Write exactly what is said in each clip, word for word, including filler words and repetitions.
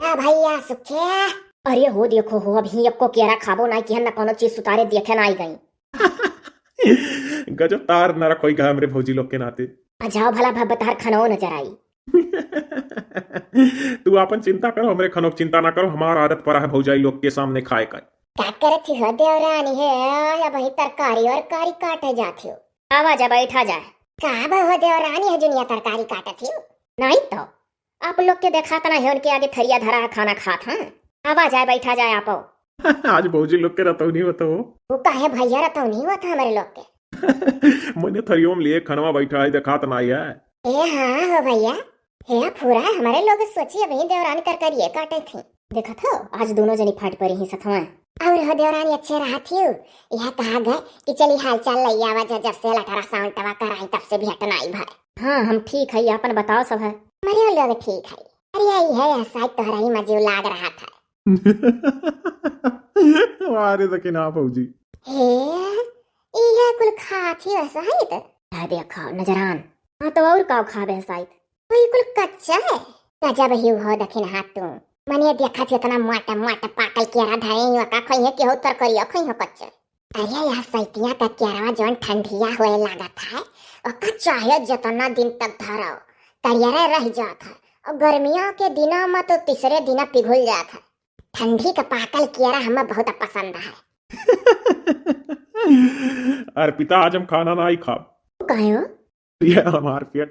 ए भइया सुखे। अरे हो देखो हो, अबहीं एक्को केरा खाबो नाई किहन, न कउनो चीज सुतारे देखे नाई गई। गजब तार नरक होई गा हमरे भौजी लोग के नाते। आ जाओ भला भब्बा तार खनवो नजर आई। तू आपन चिंता करो, हमरे खनोक चिंता ना करो, हमार आदत परा है भौजाई लोग के सामने खाए का। का करत ही हो देवरानी है, अबहीं तरकारी वरकारी काटे जात ही हो। आवा जा, बैठा जा। का बा हो देवरानी है जुनिया तरकारी काटत ही हो? नाई तो, आप लोग के देखात ना है उनके आगे थरिया धरा है, खाना खात हैं। आवा जाए, बैठा जाए आपो। आज भौजी लोग के रतौनी होत हो। वो काहे भइया रतौनी होत है हमरे लोग के? मने थरियो में लिए खनवा बैठा है, देखात ना है। ए हाँ हो भइया, हे फुरा, हमरे लोग सोची अबहीं देवरानी तरकारिये काटे थी। देखत हो, आज दोनों जनी फाट परी ही सथवा। और हो देवरानी अच्छे रहत ही हो, यह कहा गए कि चली हाल चाल लई आवा जा, जब से अल्ट्रासाउंड तवा कराई तब से भेंट नाई भय। हाँ, हम ठीक है, आपन बताओ सब है। हमरे लोग ठीक है। अरे आई है, यह शायद तोहरा ही मजीव लाग रहा था। अरे लेकिन हाँ भौजी। हे, इहे कुल खात ही वैसा है तो। है देखो नजरान, हाँ तो और का खाबे साइत? वही कुल कच्चा है। गजब ही हो दखिन हाथ तू। मने देखा थी इतना मोटा मोटा पाकल केरा धरे ही का खोई है कि हो तरकारिया खोई हो कच्चा। अरे यह सैतिया का केरवा जौन ठंडिया होए लागत है, ओका चाहे जितना दिन तक धरो, करियरे रह जात है। और गर्मियों के दिनों में तो तीसरे दिन पिघल जात है। ठंडी का पाकल केरा हमें बहुत पसंद है। अर्पिता, आज हम खाना ना ही खाब। काहे हो? ये हमार पेट,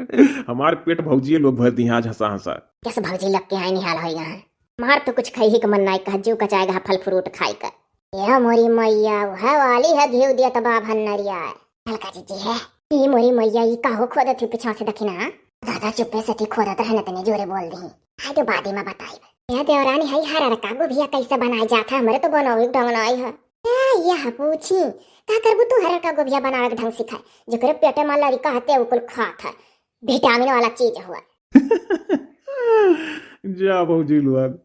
हमार पेट भौजी लोग भर दिए आज हंसा हंसा। कैसे भौजी लोग के आई निहाल हो यहाँ? मार तो कुछ खाई ही का मन नाई कहा, जीव कचाए गा फल फ्रूट खाई का। ए मोरी मैया, वह वाली है घीव दिया तबा भन्नरिया। हल्का जीजी है। ई मोरी मैया, ई काहो खोदत ही पीछा से दखिना? दादा चुप्पे से ती खोदत रहे न तने जोरे बोल दी। आए तो बादी में बताई। ए देवरानी, हई हरर का गोभिया कैसे बनाए जात है? हमरे तो बनावे के ढंग ना आई है। ए, यह पूछी, का करबू तू हरर का गोभिया बनावे के ढंग सिखाए? जेकरे पेटे में लड़का हते उ कुल खात है, विटामिन वाला चीज हुआ। जा भौजी लोग।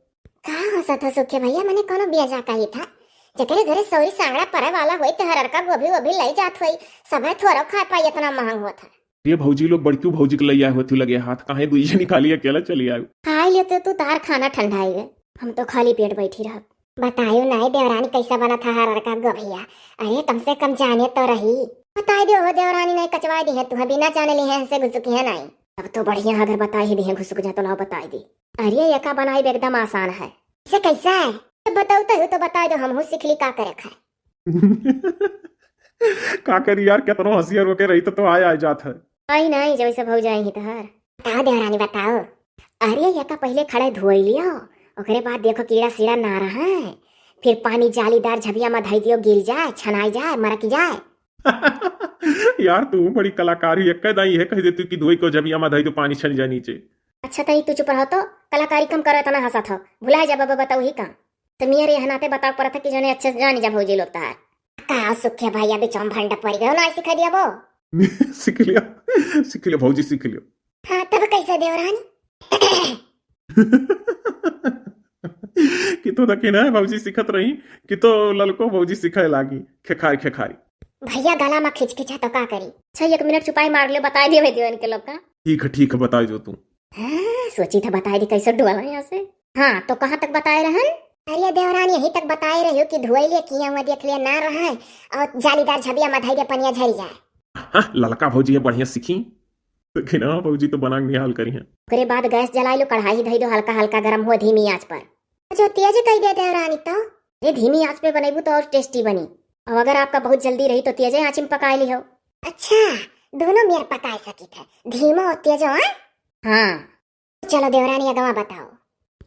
का हंसत हो सुखे भैया, मने कोनो बिया जा कही था? जेकरे घरे सौरी सांगड़ा परे वाला होई, ते हरर का गोभी वोभी लई जात होई, सबे थोड़ा खा पाई, इतना महंग होत है। ये भौजी लोग बड़की भौजी के लई आए होती लगे हाथ, काहे दुई जनी खाली अकेला चली आए? खाई लेते तू, तार खाना ठंडाई गए, हम तो खाली पेट बैठी रहब। बतायो नाई देवरानी कैसा बना था हरर का गोभिया? अरे कम से कम जाने तो रही। बताई दो हो देवरानी, नहीं कचवाई दी है तू, बिना जाने ली है से घुसुकी है नाई। अब तो बढ़िया है, अगर बताई ही दी है घुसुक जा तो लाओ बताई दी। अरे ये का बनाई एकदम आसान है। से कैसा है? तो बताओ तो, तो बताई दो, हम हूँ सीख ली का करे खाए। का करी यार, केतनो हंसियर होके रही तो, तो आए, आए जात है। आई नहीं, जैसे भौजाई ही तहार। बताओ देवरानी, बताओ। अरे, एका पहिले खड़े धोई लियो, ओकरे बाद देखो कीड़ा सीड़ा ना रहे, फिर पानी जालीदार झबिया में धई दियो, गिर जाए, छनाई जाए, मरक जाए। यार, तू बड़ी कलाकार ही, एक्के दाई ये कह दे तू कि धोई को झबिया में धई दो, पानी छन जाए नीचे। अच्छा, तई तू चुप रहो तो, कलाकारी कम करो, इतना हंसत हो, भुला जा बाबा, बताओ ही काम। तो मियाँ रे, यहाँ नाते बताओ पड़त है कि जौने अच्छे से जानी जा भौजी लोग तहार। का सुखे भैया, बिचौम भंड पड़ गयो, ना सिखा दिया वो। सीख लिया, सीख लिया भौजी, सीख लिया। हाँ, तब कैसे देवरानी? कि तो दखिना भौजी सिखत रही, कि तो ललको भौजी सिखाए लागी, खेखारी, खेखारी। भैया गला में खिचखिचा तो का करी? अच्छा, एक मिनट चुपाई मार लियो, बताई दियो दीवन के लोग का। ठीक है, ठीक है, बताई जो तू। हाँ, सोची था बताई दी कैसे डुआला यहाँ से। हाँ, तो कहाँ तक बताए रहन? अरे देवरानी, यहीं तक बताए रही हो कि धोई ले किया हुआ देख लिया ना रहा है और जालीदार झबिया में धई दे, पनिया झरी जाए। हाँ, ललका भौजी है, बढ़िया सीखी। लेकिन हाँ, भौजी तो बनाक निहाल करी हैं। ओकरे बाद गैस जलाई लो, कढ़ाई धई दो, हल्का हल्का गरम हो धीमी आंच पर। जो तेज कई दे देवरानी तो। ये धीमी आंच पे बनैबू तो और टेस्टी बनी। और अगर आपका बहुत जल्दी रही तो तेजे आंच में पकाए लिहो। अच्छा, दोनों मेर पकाए सकित है, धीमो और तेजो, हाँ? हाँ। चलो देवरानी, अगवा बताओ।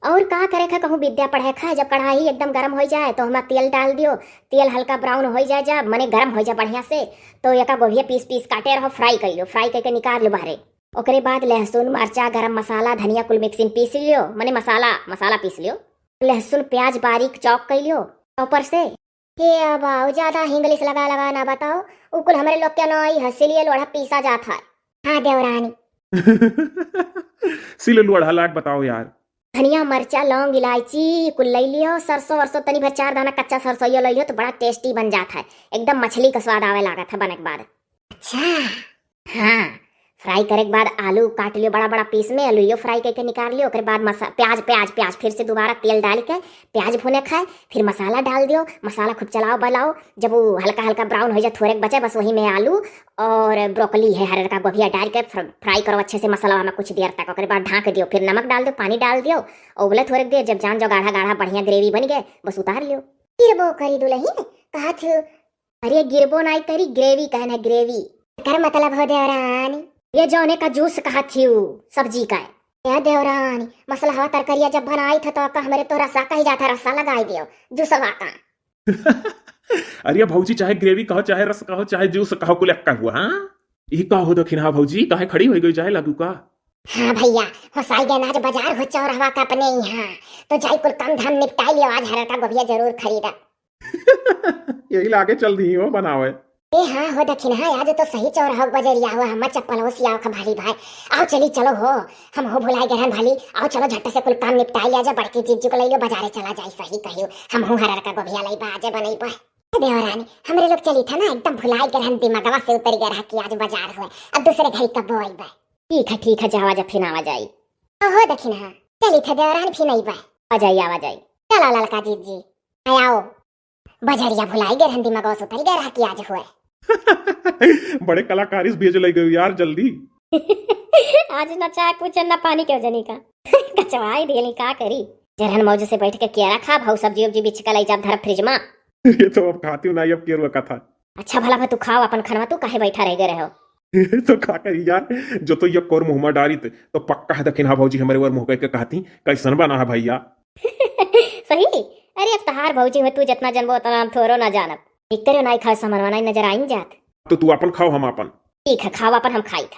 और का करे खा, कहूँ विद्या पढ़े खा, जब कढ़ाई एकदम गरम हो जाए तो हमार तेल डाल दियो, तेल हल्का ब्राउन हो जाए, जब मने गरम हो जाए बढ़िया से, तो एका गोभिया पीस पीस काटे रहो, फ्राई कर लियो, फ्राई करके निकाल लो बाहरे। ओकरे बाद लहसुन, मरचा, गरम मसाला, धनिया कुल मिक्सिंग पीस लियो, मने मसाला, मसाला पीस लियो। लहसुन प्याज बारीक चॉप कर लियो चॉपर से। हे बाऊ, ज्यादा इंग्लिश लगा लगा ना बताओ, उ कुल हमरे लोग के ना आई है, सिलिए लोढ़ा पीसा जात है। हाँ देवरानी। सिले लोढ़ा लाग बताओ यार। धनिया, मरचा, लौंग, इलायची कुल ले लियो, सरसों वरसों तनी भर चार दाना कच्चा सरसों यो ले लियो तो बड़ा टेस्टी बन जात है, एकदम मछली का स्वाद आवे लागत है बने के बाद। अच्छा। हाँ, फ्राई करे के बाद आलू काट लियो बड़ा बड़ा पीस में, आलूयो फ्राई करके निकाल लियो। ओकरे बाद मसा-, प्याज, प्याज, प्याज, फिर से दोबारा तेल डाल के प्याज भुने खाए, फिर मसाला डाल दियो। मसाला खूब चलाओ बलाओ, जब वो हल्का हल्का ब्राउन हो जाए, थोड़े बचे बस, वही में आलू और ब्रोकली है, हररका गोभिया डाल के फ्र-, फ्राई करो अच्छे से मसाला में कुछ देर तक। ओकरे बाद ढाँक दियो, फिर नमक डाल दियो, पानी डाल दियो, और उबले थोड़े देर, जब जान जो गाढ़ा गाढ़ा बढ़िया ग्रेवी बन गए, बस उतार लियो। गिरबो करी दुलहिन, कहा थी। अरे गिरबो नाई करी, ग्रेवी कहना, ग्रेवी। कर मतलब हो देवरानी? ये जौने का जूस कहा थी, सब्जी का। ए देवरानी, मसलहवा तरकरिया जब बनाई था तो का हमरे तो रसा कही जाता, रसा लगाई दियो, जूसवा का। अरे भौजी, चाहे ग्रेवी कहो, चाहे रस कहो, चाहे जूस कहो, कुल एक्का हुआ, हाँ? ई का हो दखिनहा भौजी, काहे खड़ी होइ गई, जाए लागू का? हाँ भैया, होसाई गए ना आज बाजार हो चौरहवा का अपने यहाँ, तो जाई कुल काम धाम निपटाई लियो, आज हररका गोभिया जरूर खरीदा। यही लागे चल दी हो बनावे। ए हाँ हो दखिनहा, आज तो सही चौरहवा बजरिया हुआ, हम चप्पल हो सियाओ खा भाली भाई। आओ चली चलो हो, हम हो भुलाई गए रहन भाली। आओ चलो झट से कुल काम निपटाई लिया जा, बड़की जीजू को ले लियो बाजारे चला जाई, सही कहियो, हम हो हररका गोभिया लाई बा, आजे बनई बा। देवरानी, हमरे लोग चली था ना, एकदम भुलाई गए रहन, दिमागवा से उतर गया रहा कि आज बाजार हुए, अब दूसरे घड़ी कब आई बा। ठीक है, ठीक है, जावा जा, फिर आवा जाई। ओहो दखिनहा, चली था देवरानी, फिर आई बा। आ जाई, आवा जाई। चलो ललका जीजी, आओ। बजरिया भुलाई गए रहन, दिमागवा से उतर गया रहा कि आज हुए। बड़े कलाकारी से भेज ले गयो यार, जल्दी। आज ना चाय पूछे ना पानी के जनी का। कचवाई देली का करी। जरहन मौज से बैठ के केरा खा, भाऊ सब्जी उब्जी बिछ के लाई जाब धर फ्रिज में। ये तो अब खाती हूँ ना, अब केरुआ का था। अच्छा भला भाई तू खाओ अपन खनवा, तू काहे बैठा रह गए रहो? तो का करी यार, जो तो ये कोर मुँह में डारी थे, तो पक्का है दखिनहा भौजी हमरे वर मुँह कह के कहती, "कैसन बना है भैया?" सही? अरे अब तहार भौजी हो, तू जितना जनबो उतना हम थोरो ना जानब। एक करियो नाई खाए सामानवा नाई नजर आइन जात। तो तू अपन खाओ, हम अपन। ठीक है, खाओ अपन, हम खाई थे।